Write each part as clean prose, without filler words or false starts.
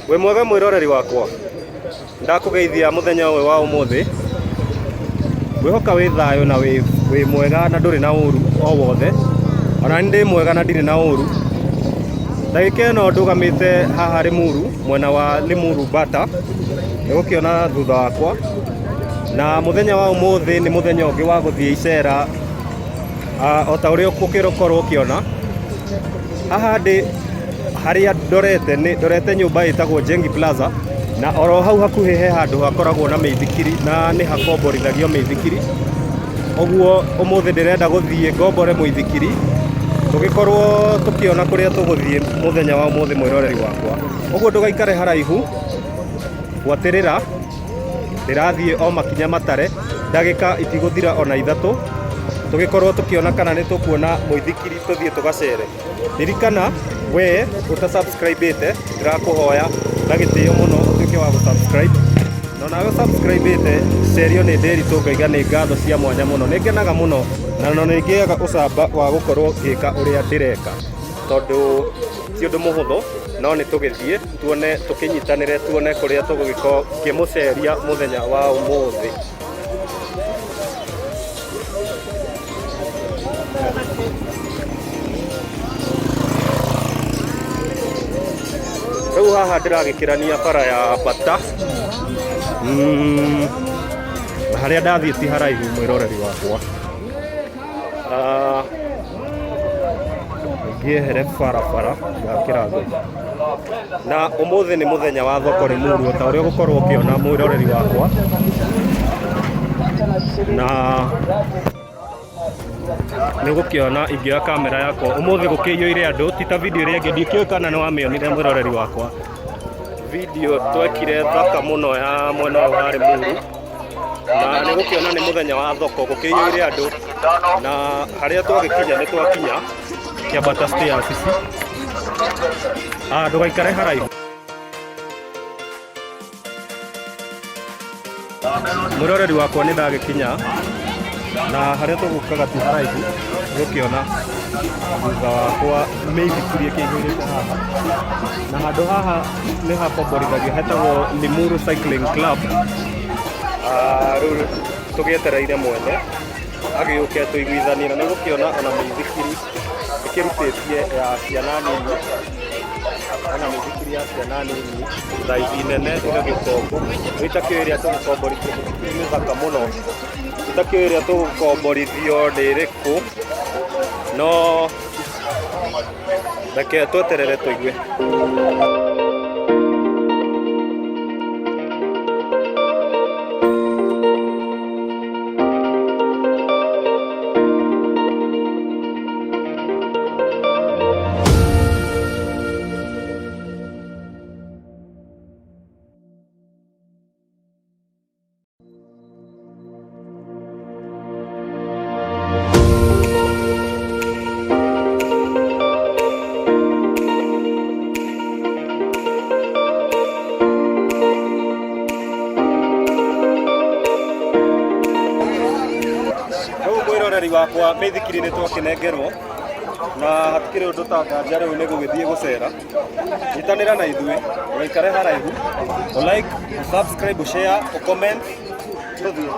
Wĩ mwega mwĩroreri wakwa, ndakũgeithia mũthenya ũyũ wa ũmũthĩ, ngwĩhoka wĩ thayũ na wĩ mwega na ndũrĩ na ũru o wothe, ona niĩ ndĩ mwega na ndirĩ na ũru. Ndagĩka ĩno ndũgamĩte haha Limuru, mwena wa Limuru Bata, nĩ ũgũkĩona thutha wakwa, na mũthenya wa ũmũthĩ nĩ mũthenya ũngĩ wa gũthiĩ icera. O ta ũrĩa ũgũkorwo ũkĩona, haha ndĩ harĩa ndorete nĩ ndorete nyũmba ĩtagwo Jengi Plaza, na oro hau hakuhĩ he handũ hakoragwo na mĩithikiri na nĩ hakomborithagio mĩithikiri. Ũguo ũmũthĩ ndĩrenda gũthiĩ ngombore mũithikiri, tũgĩkorwo tũkĩona kũrĩa tũgũthiĩ mũthenya wa ũmũthĩ mwĩroreri wakwa. Ũguo ndũgaikare haraihu, buatĩrĩra. Ndĩrathiĩ o makinya matare, ndagĩka itigũthira ona ithatũ, tũgĩkorwo tũkĩona kana nĩ tũkuona mũithikiri tũthiĩ tũgacere. Ririkana we ũta subscribe ĩte, ndĩrakũhoya na gĩtĩo mũno ũtuĩke wa gũ subscribe. Na onawe ũ subscribe ĩte, Cerio nĩ Ndĩritũ ngaiga nĩ ngatho cia mwanya mũno. Nĩ ngenaga mũno na nĩ ngĩaga ũcamba wa gũkorwo ngĩka ũrĩa ndĩreka tondũ ti ũndũ mũhũthũ no nĩ tũgĩthiĩ tuone tũkĩnyitanĩre tuone kũrĩa tũgũgĩkorwo ngĩmũceria mũthenya wa ũmũthĩ. Rĩu haha ndĩragĩkĩrania bara ya Bata na harĩa ndathiĩ ti haraihu mwĩroreri wakwa. Ngĩehere barabara ngakĩra ngũthi. Na ũmũthĩ nĩ mũthenya wa thoko Limuru ta ũrĩa ũgũkorwo ũkĩona mwĩroreri wakwa. Na nĩ ũgũkĩona ingĩoya kamera yakwa ũmũthĩ gũkĩiyũire andũ ti ta video ĩrĩa ĩngĩ ndikĩũĩ kana nĩ wamĩonire mwĩroreri wakwa. Video twekire thaka mũno ya mwena ũyũ wa Limuru. Na nĩ gũkĩona nĩ mũthenya wa thoko gũkĩiyũire andũ na harĩa twagĩkinya nĩ twakinya kĩambata stairs ici. Ah, ndũgaikare haraihu. Mwĩroreri wakwa nĩ ndagĩkinya na harĩa tũgũkaga ti haraihu gũkĩona thutha wakwa mĩithikiri ĩkĩihũrĩte haha na handũ haha nĩ hakomborithagio hetagwo Limuru Cycling Club. Ah, rĩu tũgĩetereire mwene agĩũke tũiguithanie na nĩ ũgũkĩona ona mĩithikiri ĩkĩrutĩtie ya ciana nini ona mĩithikiri ya ciana nini thaithi nene ĩgagĩkombo rĩu itakĩũĩ ĩrĩa tũgũkomborithio mĩithikiri mĩthaka mũno itakĩũĩ ĩrĩa tũgũkomborithio nĩ ĩrĩkũ no reke tweterere tũigue. Mwĩroreri wakwa, mĩithikiri nĩ twakĩnengerwo na hatikĩrĩ ũndũ ta nganja rĩu nĩ gũgĩthiĩ gũcera. Nyitanĩra na ithuĩ, ũgaikare haraihu, ũ like, ũ subscribe, ũ share, ũ comment, tũthiĩ.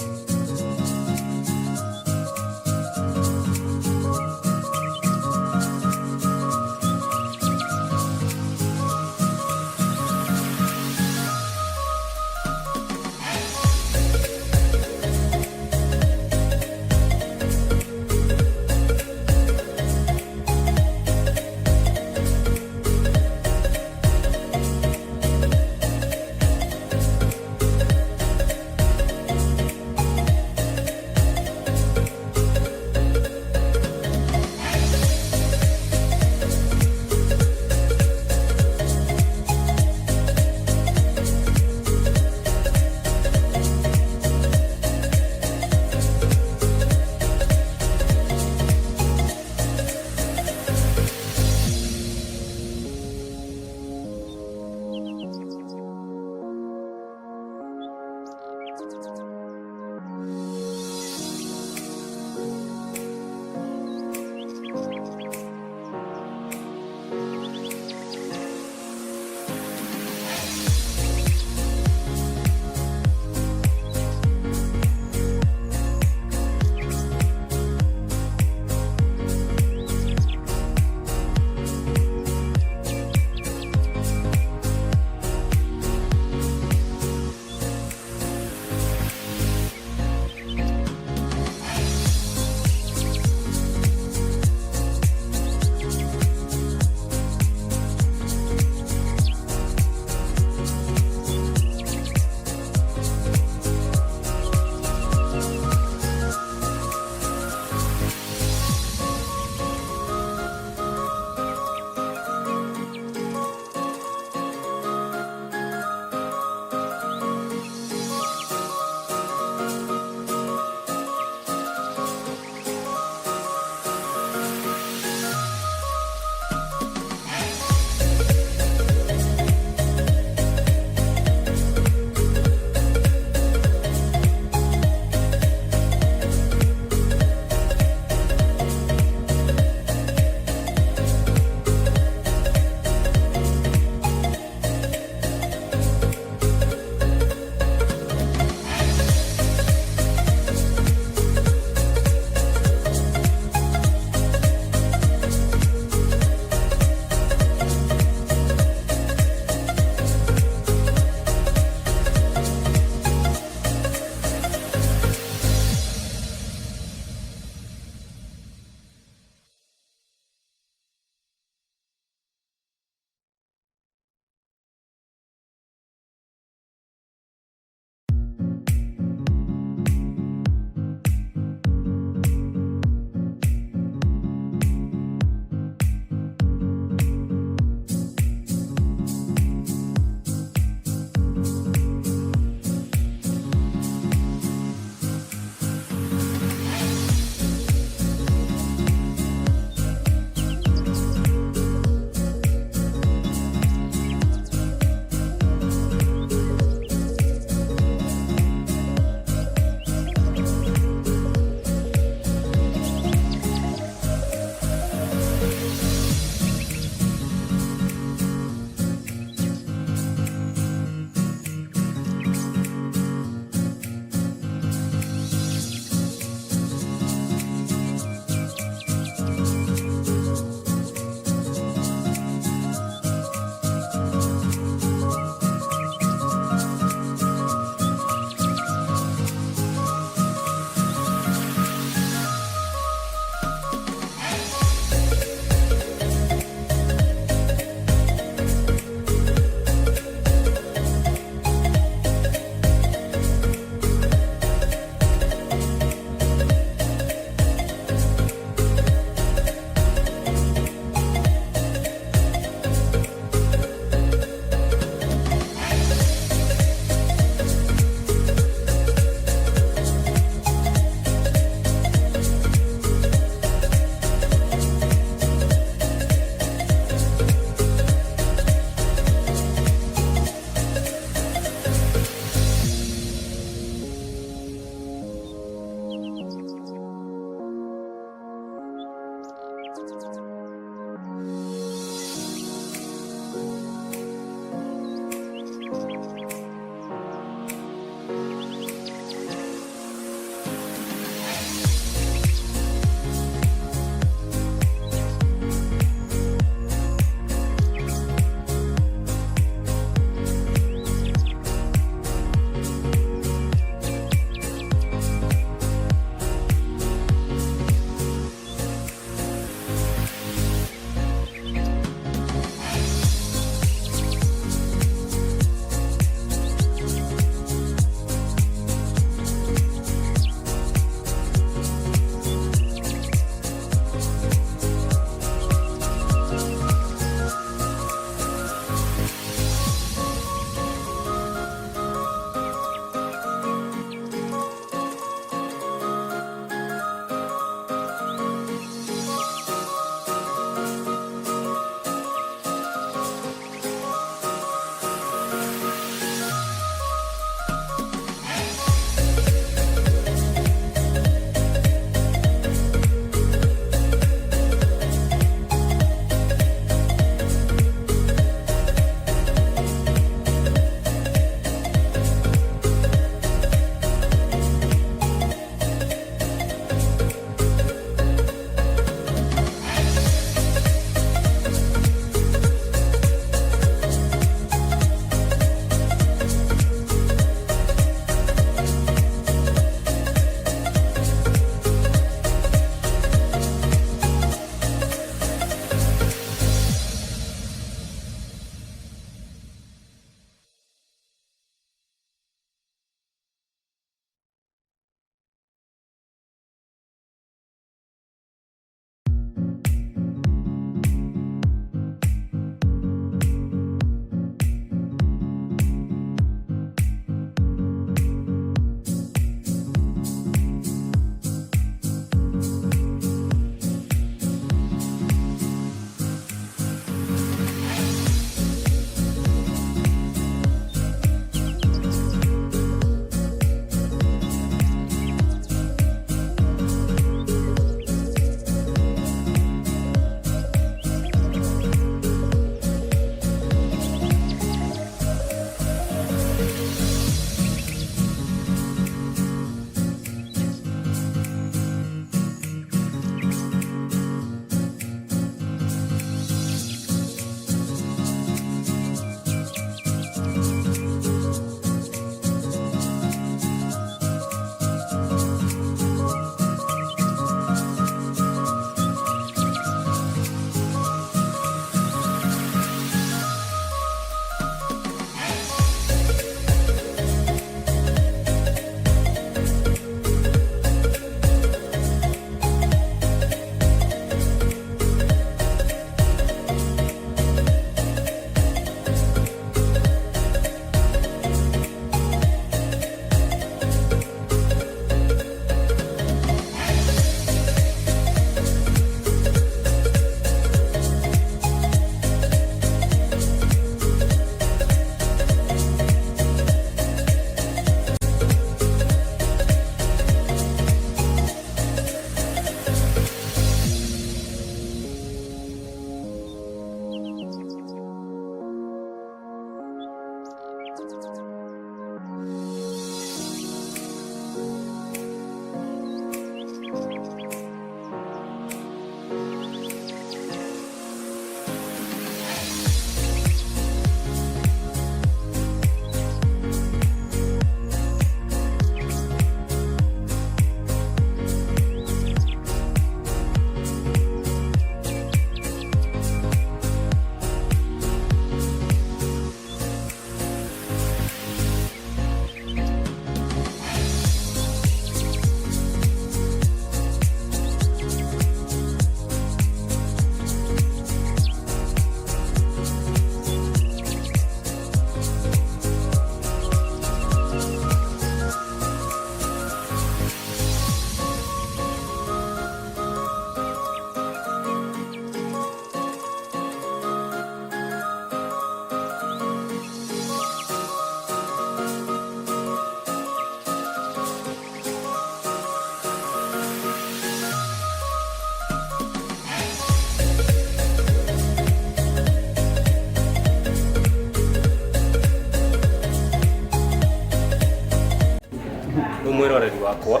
Mwĩroreri wakwa,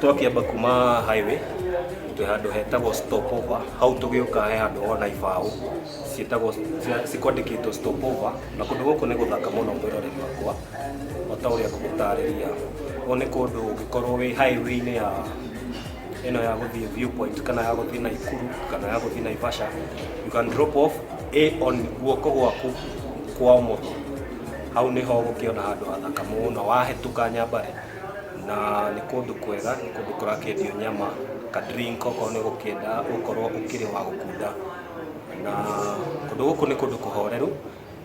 twakĩamba kuma highway twĩ handũ hetagwo stopover, hau tũgĩũka he handũ wona ibaũ ciĩtagwo cikwandĩkĩtwo stopover, na kũndũ gũkũ nĩ gũthaka mũno mwĩroreri wakwa, o ta ũrĩa ngũgũtarĩria. Gũkũ nĩ kũndũ ũngĩkorwo wĩ highway-inĩ ya ĩno ya gũthiĩ Viewpoint kana ya gũthiĩ Naikuru kana ya gũthiĩ Naivasha, you can drop off a on guoko gwaku kwa ũmotho, hau nĩho ũgũkĩona handũ hathaka mũno wahĩtũka Nyambare, na nĩ kũndũ kwega, nĩ kũndũ kũrakĩendio nyama, ka drink okorwo nĩ ũgũkĩenda gũkorwo ũkĩrĩ wa gũkunda, na kũndũ gũkũ nĩ kũndũ kũhoreru.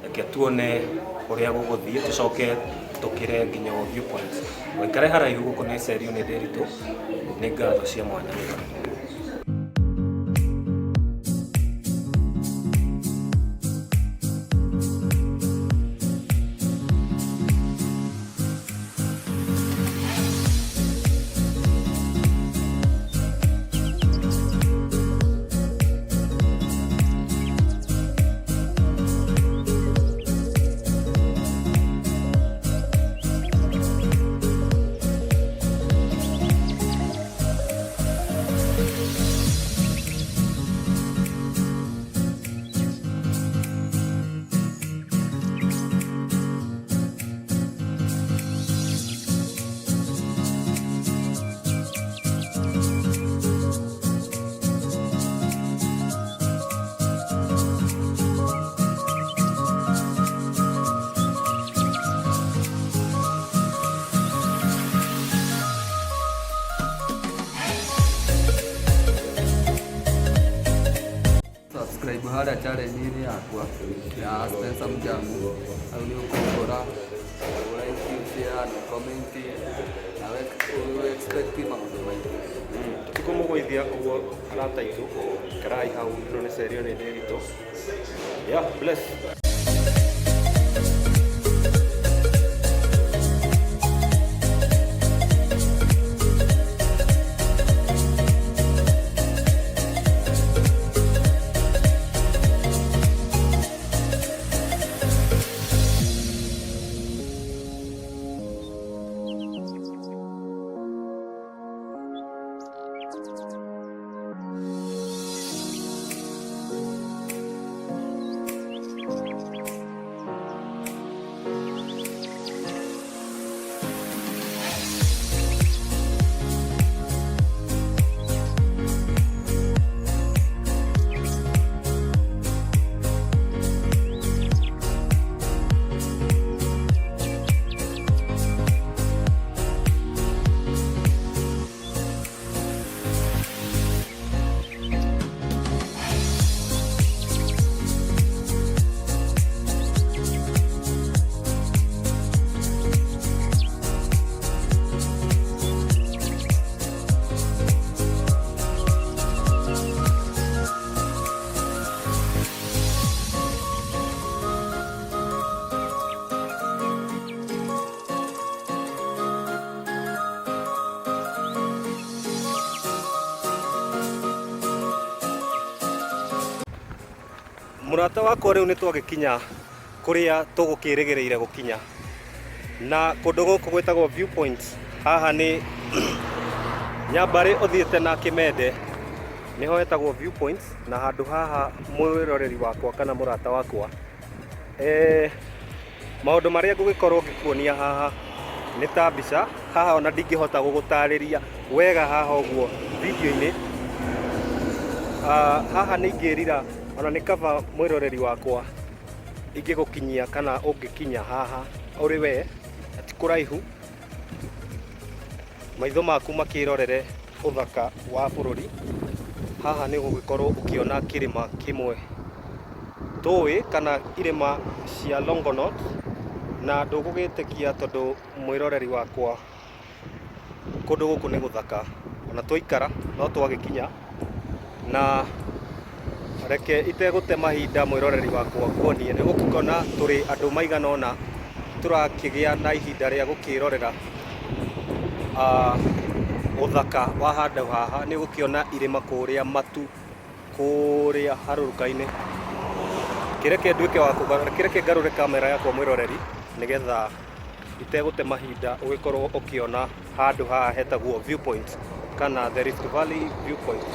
Reke tuone ũrĩa gũgũthiĩ tũcoke tũkĩre nginya o Viewpoint. Waikare haraihu gũkũ nĩ Cerio nĩ Ndĩritũ, nĩ ngatho cia mwanya mũno. Subscribe harĩa channel-inĩ yakwa ya Spencer Mjangu, hau nĩ ũkũngora, ũ like, ũ share na comment na ũ expect maũndũ maingĩ. Tikũmũgũithia ũguo arata aitũ, ikarai hau, ĩno nĩ Cerio nĩ Ndĩritũ. Yeah, bless. Mũrata wakwa rĩu nĩ twagĩkinya kũrĩa tũgũkĩrĩgĩrĩire gũkinya, na kũndũ gũkũ gwĩtagwo Viewpoint. Haha nĩ Nyambarĩ ũthiĩte na Kĩmende, nĩho hetagwo Viewpoint, na handũ haha mwĩroreri wakwa kana mũrata wakwa, maũndũ marĩa ngũgĩkorwo ngĩkuonia haha nĩ ta mbica haha, ona ndingĩhota gũgũtarĩria wega haha ũguo video-inĩ. Haha nĩ ingĩrira ona nĩ kaba mwĩroreri wakwa ingĩgũkinyia kana ũngĩkinya haha ũrĩ we, ti kũraihu, maitho maku makĩrorere ũthaka wa bũrũri. Haha nĩ ũgũgĩkorwo ũkĩona kĩrĩma kĩmwe tũĩ kana irĩma cia Longonot, na ndũgũgĩtĩkia tondũ mwĩroreri wakwa kũndũ gũkũ nĩ gũthaka, ona twaikara no twagĩkinya. Na reke itegũte mahinda mwĩroreri wakwa nguonie, nĩ ũgũkĩona tũrĩ andũ maigana ũna tũrakĩgĩa na ihinda rĩa gũkĩrorera ũthaka wa handũ haha. Nĩ ũgũkĩona irĩma kũrĩa, matu kũrĩa harũrũka-inĩ. Kĩreke nduĩke wa kĩreke ngarũre kamera yakwa mwĩroreri, nĩgetha Itegũte mahinda ũgĩkorwo ũkĩona handũ haha hetagwo Viewpoint kana the Rift Valley Viewpoint.